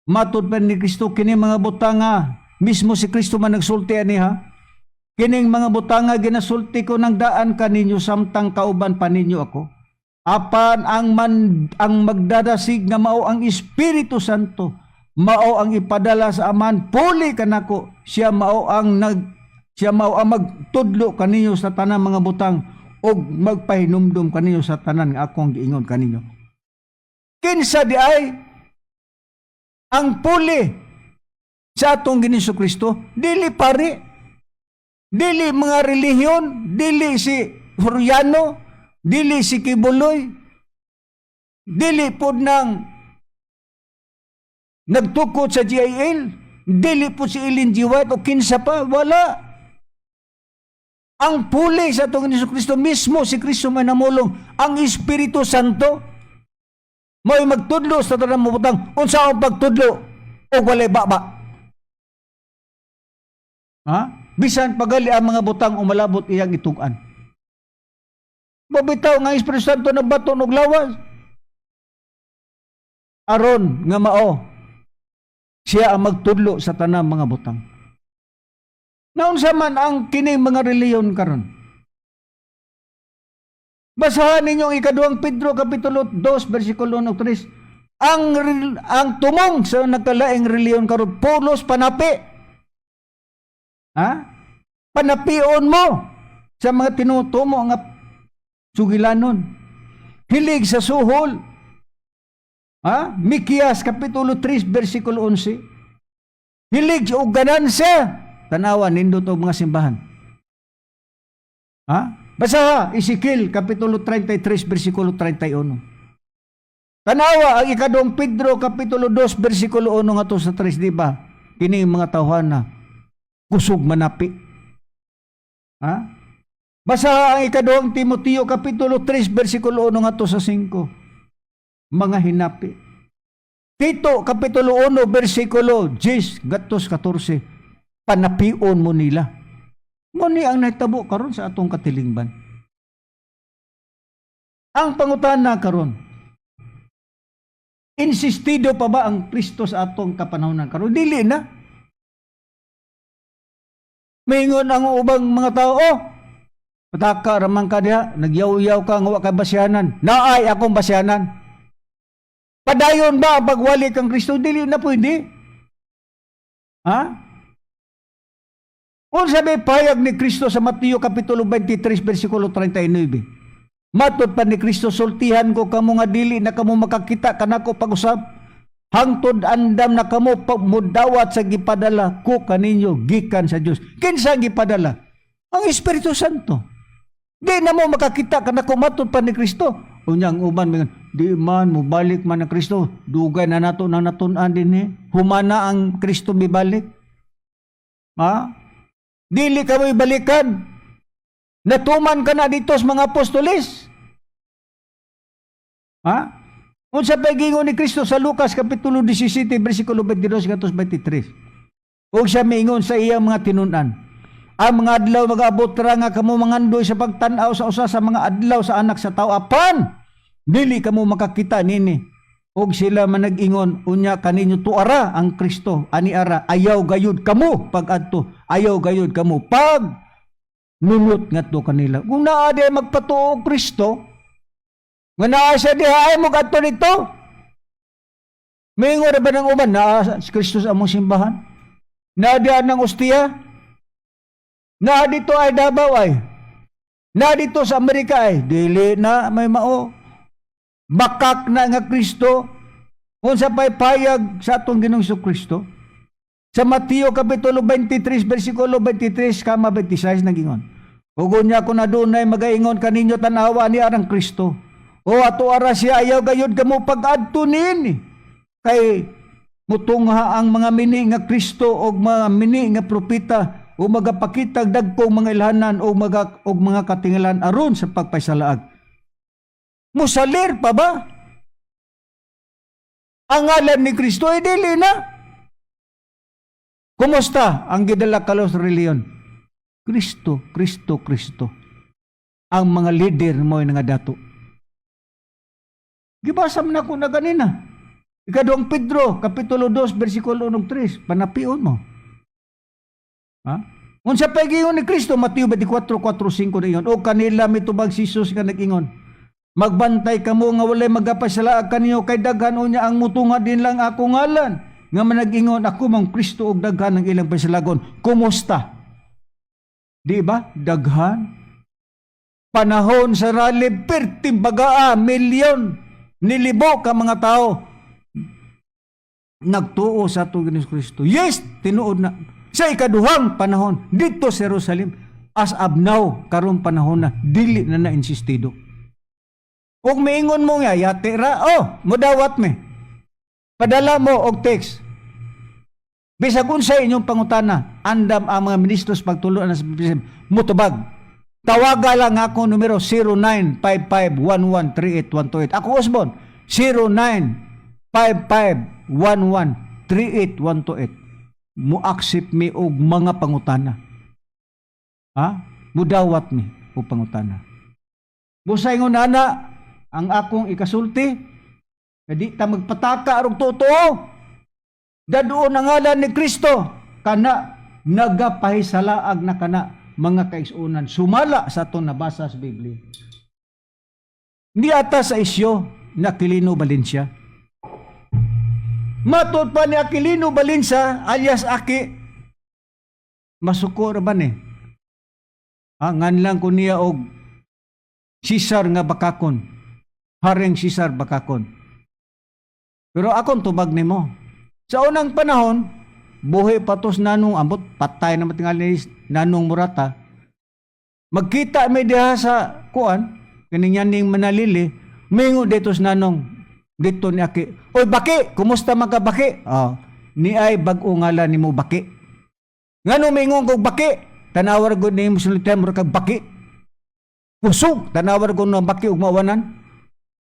Matod pa ni Kristo, kini mga butanga, mismo si Kristo man nagsulti ani ha. Kining mga butanga ginasulti ko ng daan kaninyo samtang kauban pa ninyo ako. Apan ang magdadasig nga mao ang Espiritu Santo, mao ang ipadala sa Amahan puli kanako, siya mao ang magtudlo kaninyo sa tanang mga butang ug magpahinumdum kaninyo sa tanan nga akong giingon kaninyo. Kinsa di ay ang puli sa atong Ginoong Kristo? Dili pari, dili mga relihiyon, dili si Huriano, dili si Quiboloy, dili pod nang nagtukod sa GIL, dili po si Ellen G. White o kinsa pa, wala. Ang puli sa atong Hesus Kristo mismo, si Kristo may namulong, ang Espiritu Santo, mo'y magtudlo sa tanang mabutang. Unsa ang pagtudlo o walay baba? Ha? Bisan pagali ang mga butang umalabot iyang itug-an. Mabitaw nga ang Espiritu Santo nagbaton og lawas. Aron nga mao siya ang magtudlo sa tanang mga butang. Naunsa man ang kining mga reliyon karon? Basahan ninyo ang Ikaduhang Pedro kapitulo 2 bersikulo 1 3. Ang tumong sa nagkalaing reliyon karon, pulos panapi. Ha? Panapion mo sa mga tinutumo nga sugilanon. Hilig sa suhol. Ha? Mikias kapitulo 3 bersikulo 11. Hilig og ganansya. Tanawa, nindot og mga simbahan. Ha? Basaha Ezekiel kapitulo 33 bersikulo 31. Tanawa ang Ikaduhang Pedro kapitulo 2 bersikulo 1 ngadto sa 3, di ba? Kini mga tawhana kusog manapi. Ha? Basaha ang Ikaduhang Timoteo kapitulo 3 bersikulo 1 ngadto sa 5. Mga hinapi. Tito kapitulo 1 bersikulo 10 ngadto sa 14. Panapion mo nila. Mo ni ang nahitabo karon sa atong katilingban. Ang pangutana karon, insistido pa ba ang Kristo sa atong kapanahonan karon? Dili na. Mingon ang ubang mga tao, "Oh, pataka raman ka diha, nagyaw-yaw ka nga wa kay basyanan." Naay akong basyanan. Padayon ba ang pagwali kang Kristo? Dili na pwede. Ha? Unsa may payag ni Kristo sa Mateo kapitulo 23 bersikulo 39? Matod pa ni Kristo, "Sultihan ko kamo nga dili na kamo makakita kanako pag-usab hangtod andam na kamo mudawat sa gipadala ko kaninyo gikan sa Dios." Kinsa ang gipadala? Ang Espiritu Santo. "Di na mo makakita kanako," matod pa ni Kristo. Unya ang uban mingon, "Di man mobalik man ang Kristo, dugay na nato nang natun-an dinhi. Humana ang Kristo mibalik." Ha? Dili ka mo'y balikan. Natuman ka na dito sa mga apostoles. Ha? Unsa pa giingon ni Kristo sa Lucas kapitulo 17 bersikulo 22 ngadto 23? Ug siya miingon sa iyang mga tinun-an, "Ang mga adlaw magaabot ra nga kamo mangandoy sa pagtan-aw sa usa sa mga adlaw sa Anak sa Tao, apan dili kamo makakita nini. Ug sila manag-ingon unya kaninyo, 'Tuara ang Kristo, ani ara,' ayaw gayud kamo pag-adto, ayaw gayud kamo pag nunot ngadto kanila." Kung naa di magpatuo og Kristo, nga naa siya diha, ay mo kadto dito. Mingon ba ng uban, "Naa si Kristo sa among simbahan? Naa diha ng ostiya? Naa dito ay Davao ay. Naa dito sa Amerika ay." Dili na may mao. Bakak na nga Kristo. Unsa pa'y payag sa atong Ginoong Kristo? Sa Mateo kapitulo 23 bersikulo 23 kama 26, nagingon, "Ug unya kung adunay magaingon kaninyo, 'Tanawa, ni arang Kristo,' o 'Ato ara siya,' ayaw gayud kamo pag-adto niini. Kay mutungha ang mga mini nga Kristo og mga mini nga propeta o magapakitag dagkong mga ilhanan o mga katingalan aron sa pagpasalaag." Musalir pa ba ang ngalan ni Kristo? Ay dili na. Kumusta ang gidala kalos reliyon? Kristo, Kristo, Kristo. Ang mga leader mo ay nga dato. Gibasa man ako na ganina. Ikaduhang Pedro, kapitulo 2, versikulo 1 3. Panapion mo. Ha? Unsa pa giingon ni Kristo, Mateo 24, 4, 5 na ingon. O kanila mitubag si Jesus nga nag-ingon, "Magbantay kamo nga walay magapasalaag kaninyo, kay daghan unya ang mutunga din lang ako ngalan nga manag-ingon, 'Ako mang Kristo,' og daghan ang ilang pasalagon." Kumusta? Di ba? Daghan. Panahon sa rally, perting bagaa, milyon, nilibo ka mga tao nagtuo sa atong Ginoong Kristo. Yes, tinuod na. Sa ikaduhang panahon dito sa Jerusalem, as of now, karong panahon na, dili na na-insistido. Ug miingon mo nga, "Yati ra," oh, mudawat mi. Padala mo og text. Bisag unsa inyong pangutana, andam ang mga ministros pagtuloan sa mutubag. Tawaga lang ako numero 0955113828. Ako Osbon, 0955113828. Mo accept mi og mga pangutana. Ha? Mudawat mi og pangutana. Busay ngon ana ang akong ikasulti. Nga di ta magpataka arog totoo. Dadoon ang ngalan ni Kristo kana nagapahisalaag na kana, mga kaigsuonan, sumala sa atong nabasa sa Biblia. Ni ata sa isyo na Aquilino Valencia. Matod pa ni Aquilino Valencia alias Aki, masuko ra ba ni? Ah, nganlan ko niya og Cesar nga bakakon. Haring Cesar bakakon. Pero akong tubag nimo. Sa unang panahon, buhi pa tos Nanong, ambot patay na matingali ni Nanong Murata. Magkita may diha sa kuan, kining ning Manalili, mingo dito sa Nanong, dito ni Aki. "Oy Baki, kumusta man ka, Baki?" "Oh, ni ay bag-o ngalan nimo, Baki." "Ngano mingon kog Baki?" "Tanawar gud nimo sultihan, mura kag baki. Kusog, tanawar ko ng baki ug mawanan.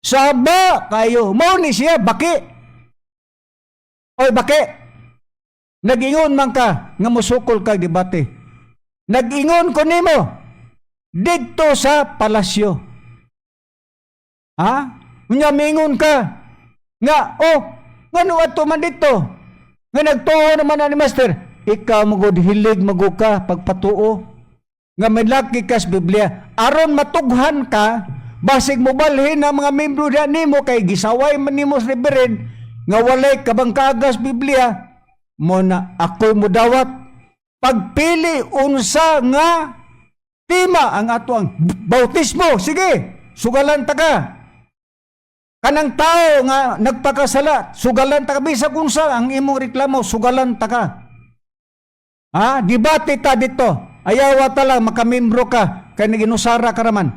Saba kayo, mao ni siya Baki." Oy Baki, nag-ingon man ka nga musukol kag debate. Nag-ingon ko nimo didto sa palasyo. Ha? Unya mingon ka nga, "Oh, ngano ato man dito? Nga nagtuo naman na ni Master." Ikaw magud hilig magud ka pagpatuo nga may laki kas Biblia aron matughan ka, basig mobalhin ang mga membro diha nimo kay gisaway man nimo sa reverend nga walay kabangkagas Biblia mo na ako mo dawat pagpili unsa nga tema ang ato ang bautismo. Sige, sugalan ta ka kanang tao nga nagpakasala, sugalan ta ka bisag unsa ang imong reklamo, sugalan ta ka. Ha, debate ta dito. Ayaw ta lang makamembro ka kay naginusara ka raman.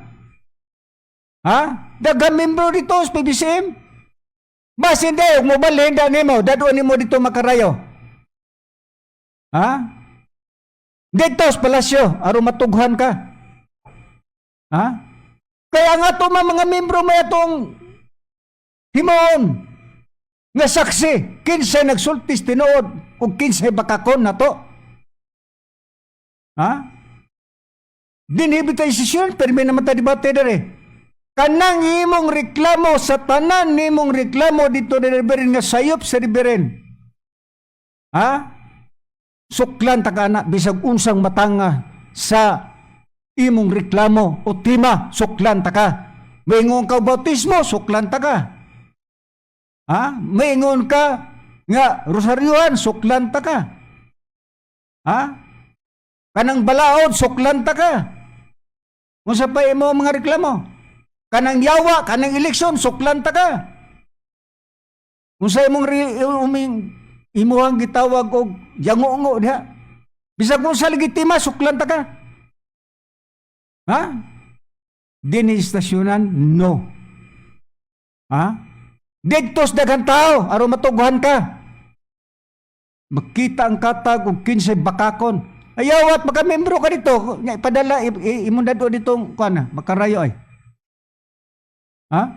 Ha, daghang membro dito sa PBCM. Basin di mo balhin da nimo, dadoon nimo dito makarayo. Ha, dito sa palasyo aron matughan ka. Ha, kaya nga to mga membro may atong himuon nga saksi kinsay nagsultis tinuod ug kinsay bakakon nato. Ha? Dinhi bitay sesyon, pero may naman ta debate dere. Kanang imong reklamo, sa tanan nimong reklamo dito ni Reverend nga sayop sa Reverend. Ha? Suklan ta ka na bisag unsang matanga sa imong reklamo o tema, suklan ta ka. Maingon ka bautismo, suklan ta ka. Ha? Maingon ka nga rosaryuhan, suklan ta ka. Ha? Kanang balaod, suklan ta ka. Unsa pa imo mga reklamo? Kanang yawa, kanang eleksyon, suklan ta ka. Unsa imong uming imuhang gitawag og yango-ngo diha? Bisag unsa lagi tema, suklan ta ka. Ha? Dinhi istasyonan, no. Ha? Didto sa daghang tao aron matughan ka. Makita ang katag og kinsay bakakon. Ayaw at makamembro ka dito. Nga, ipadala, imong dado dito, kuan na, makarayo ay. Ha?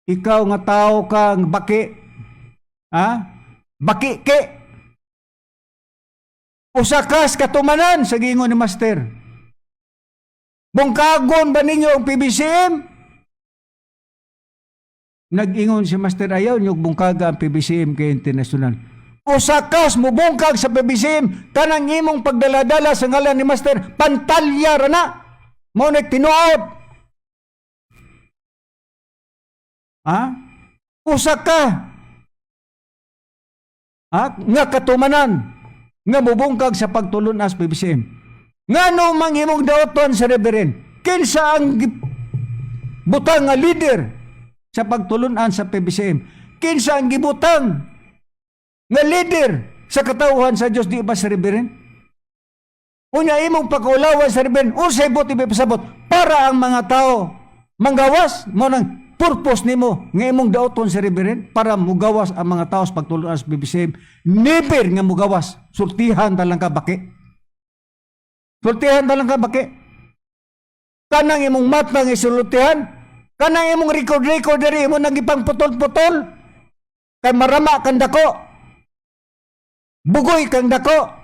Ikaw nga tao ka, nga baki. Ha? Baki ke. Usa kas katumanan sa giingon ni Master. Bungkagon ba ninyo ang PBCM? Nag-ingon si Master, ayaw nyo bungkaga ang PBCM kay international. Usa kas mubungkag sa PBCM, kanang imong pagdaladala sa ngalan ni Master, pantalya ra na. Mao na tinuod. Ha? Usa ka. Ha? Nga katumanan nga mubungkag sa pagtulun-as PBCM. Ngano mang imong daoton sa reverend? Kinsa ang butang nga leader sa pagtulunan sa PBCM? Kinsa ang gibutang nga leader sa katawhan sa Dios, di ba sa reverend? Unya imong pagkaulawan sa reverend, unsay buot ipasabot para ang mga tao manggawas? Mo nang purpose nimo nga imong daoton sa reverend para mugawas ang mga tao sa pagtulunan sa PBCM. Never nga mugawas. Sultihan ta lang ka, baki. Sultihan ta lang ka, baki. Kanang imong mata nga isultihan, kanang imong record-record diri imo nang ipang putol-putol kay marama kang dako. Bugoy kang dako.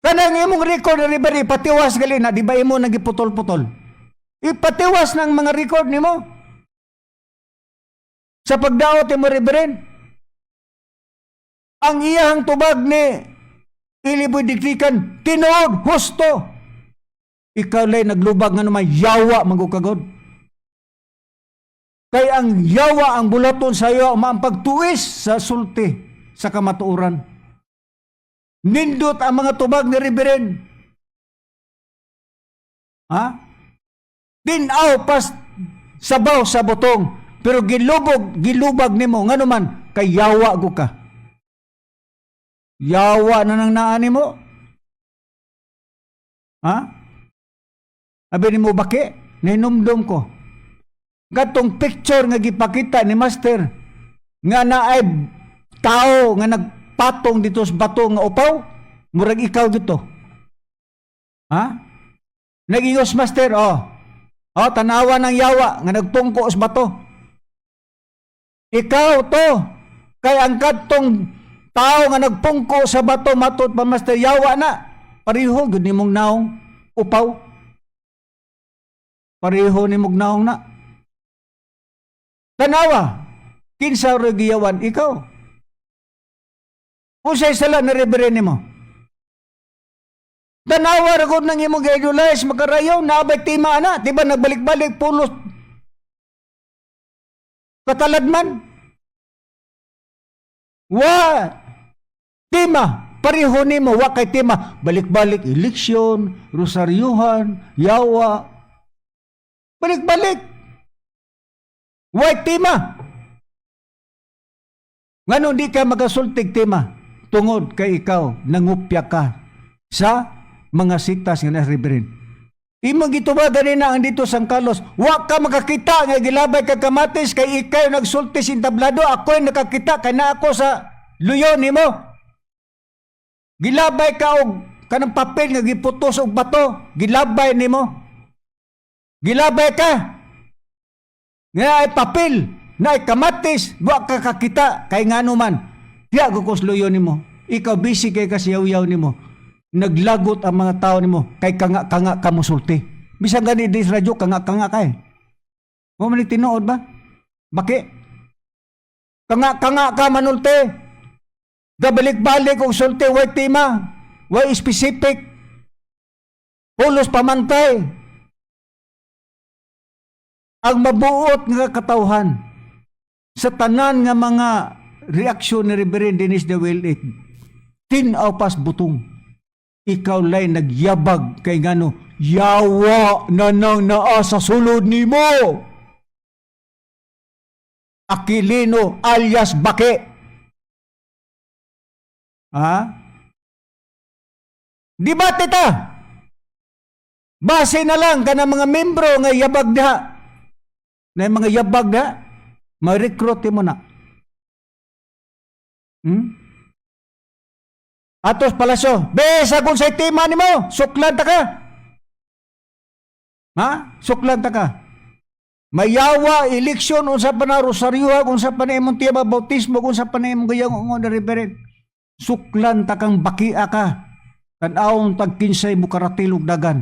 Kanang Kanang imong record na, Reverend, ipatiwas gali na, di ba imo nagiputol-putol? Ipatiwas ng mga record nimo. Sa pagdaot mo, Reverend, ang iyahang tubag ni Eli Boy Dicdican, tinuod, husto. Ikaw lay naglubag nga naman, yawa manggukagod. Kay ang yawa ang bulaton sa iyo, ang pagtuis sa sulti sa kamatuoran. Nindot ang mga tubag ni Reverend. Ha? Tinaw pas sabaw sa butong, pero gilubog, gilubag nimo ngano man kay yawa go ka. Yawa na nang naa nimo. Ha? Abi nimo baki, nahinumdum ko. Katong picture nga gipakita ni Master nga naay tao nga nagpatong dito sa bato nga upaw, murag ikaw dito. Ha? Nag-ingos Master, oh. Oh, tanawa ng yawa nga nagpungko sa bato. Ikaw to. Kay ang kadtong tao nga nagpungko sa bato matud pa, Master, yawa na. Pareho gud nimong naong upaw. Pareho nimong naong na. Tanawa, kinsa ra giyawan ikaw. Unsay sala na Reverend nimo? Tanawa ra gud nang imong gi-idolize makarayaw naabay tema ana, di ba nagbalik-balik pulos kataladman. Wa tema pareho nimo wa kay tema balik-balik eleksyon, rosaryuhan, yawa. Balik-balik. Way tema. Ngano di ka makasultig tema? Tungod kay ikaw nangupya ka sa mga sitas nga na Reverend. Imong gituba ganina ang dito San Carlos, wa ka makakita nga gilabay ka kamatis kay ikaw nagsulti sa entablado, ako'y nakakita kay naa ako sa luyo nimo. Gilabay ka og kanang papel nga giputos og bato, gilabay nimo. Gilabay ka. Nga ay papel na ay kamatis, wa ka kakita kay ngano man. Diya ko luyo nimo. Ikaw busy kay kasi yaw-yaw nimo. Naglagot ang mga tao nimo kay kanga-kanga ka mosulti. Bisan gani di sa radyo kanga-kanga kay. Mo man ni tinuod ba? Baki? Kanga-kanga ka manulti. Gabalik-balik og sulti way tema, way specific. Pulos pamantay. Ang mabuot nga katawhan sa tanan nga mga reaksyon ni Reverend Dennis de Willet, tinaw pas butong. Ikaw lay nagyabag kay ngano yawa na nang naa sa sulod nimo. Aquilino alias Bake. Ha? Debate ta. Base na lang kana mga membro nga yabag diha. Na mga yabag diha, ma-recruit mo na. Atos palasyo, besa kung sa tema nimo, suklan ta ka. Ha? Suklan ta ka. Mayawa, eleksyon, unsa pa na rosaryo, unsa pa na imong tiya bautismo, unsa pa na imong gayang ng Reverend. Suklan ta kang bakia ka. Tan-awon tag kinsay mo karatilog dagan.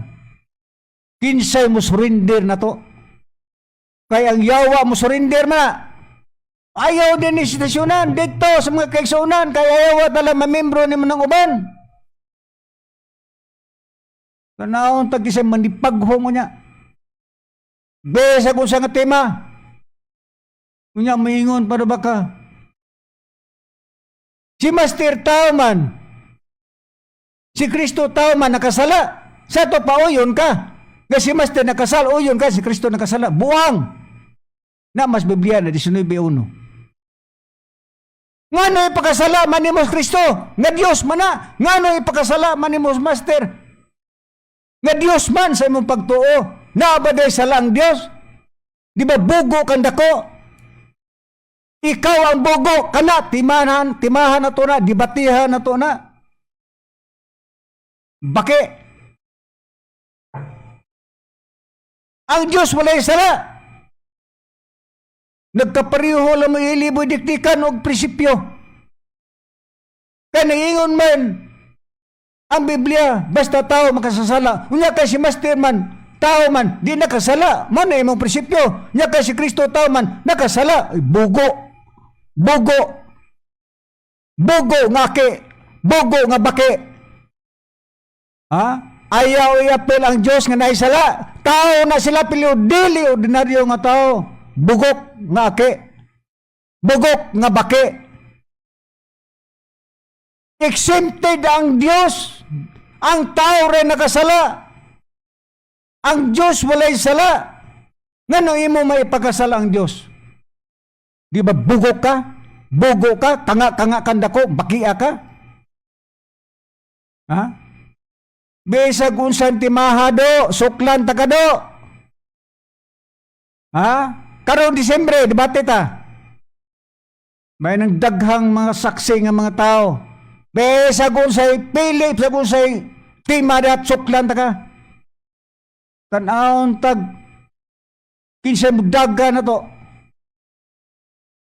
Kinsay mo surrender na to. Kay ang yawa mo surrender man na. Ayaw din ni stasyonan dito sa mga kaigsuonan kay ayaw tala mamembro ni ng uban. Tanawon tag kisay manipaghong niya. Besa kung sa nga tema. Unya maingon pa ba ka? Si Master tao man. Si Kristo tao man nakasala. Sa to pauyon ka. Nga si Master nakasala, uyon ka. Si Kristo nakasala. Buang. Na mas Biblia na 19.1. Ngano ipakasala man nimo Kristo? Nga Dios man na. Ngano ipakasala man nimo Master? Nga Dios man sa imong pagtuo. Naa ba day sala ang Dios? Di ba bugo kang dako? Ikaw ang bugo kana timahan, timahan na to na, debatihan na to na. Baki? Ang Diyos walay sala. Nagkapareho lang mo iliboy dikdikan og prinsipyo. Kay nangingon man Ang Biblia, basta tao makasasala. Unya kay si Master man, tao man, di nakasala. Man na imong prinsipyo. Unya kay si Kristo tao man, nakasala. Ay, bugo. Bugo. Bugo nga ki. Bugo nga baki. Ha? Ayaw iapil ang Diyos nga naisala. Tao na sila piliw, dili ordinaryo nga tao. Bugok nga aki. Bugok nga baki. Exempted ang Diyos. Ang tao rin nakasala. Ang Diyos walay sala. Ngano imo may pagkasala ang Diyos? Di ba bugok ka? Bugo ka? Kanga-kanga kanda ko? Bakia ka? Ha? Bisag unsan timaha do, suklan ta ka do. Ha? Karon Disyembre, debate ta. May nang daghang mga saksi nga mga tao. Bisag unsay pili, bisag unsay tima dat suklan ta ka. Tan-awon tag kinsay mudaga na to.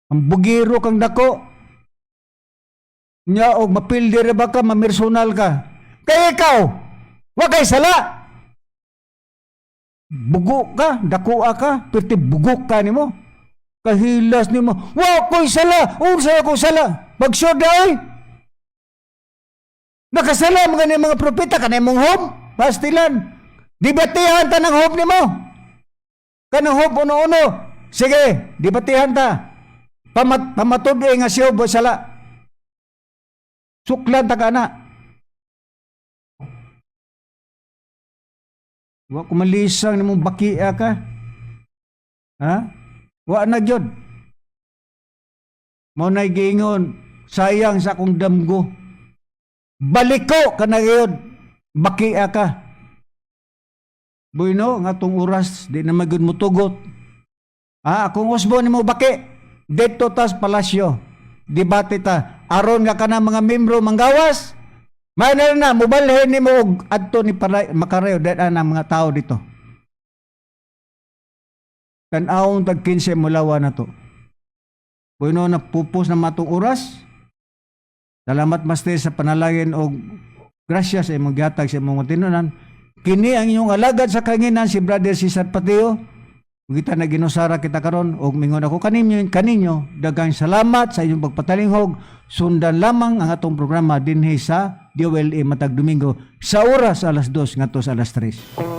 Ang bugiro kang dako. Nya og mapildi ra ba ka, mamersonal ka. Kay ikaw, wa kay sala. Bugo ka, dakoa ka, perti bugok ka nimo. Kahilas nimo. Wa ko'y sala, unsa ako sala. Pagsyod oy. Nakasala mga ni mga propeta kanay mong home, pastilan. Dibatihan ta ng home nimo. Kanang home uno-uno. Sige, dibatihan ta. Pamatud nga siya sala. Suklan ta ka na. Wa ko malisang nimong bakia ka. Ha? Wa na gyud. Mao nay giingon, sayang sa akong damgo. Baliko ka na gyud. Bakia ka. Bueno, nga tong oras di na magyud motugot. Ah, akong usbo nimo baki. Dito tas palasyo. Debate ta. Aron nga kana mga membro manggawas. May na na mobalhin nimo og adto ni Makarayo dahil ang mga tao dito. Tan-awon tag 15 mulawa na to. Bueno, napupos na matong oras. Salamat, Master, sa panalangin og grasya sa imong gihatag sa imong tinunan. Kini ang inyong alagad sa kanginan, si Brother Cesar Pateo. Kita na ginusara kita karon og mingon ako kaninyo kaninyo, daghang salamat sa inyong pagpatalinghog. Sundan lamang ang atong programa dinhi sa DOLE matag Domingo sa oras alas 2 ngadto sa alas 3.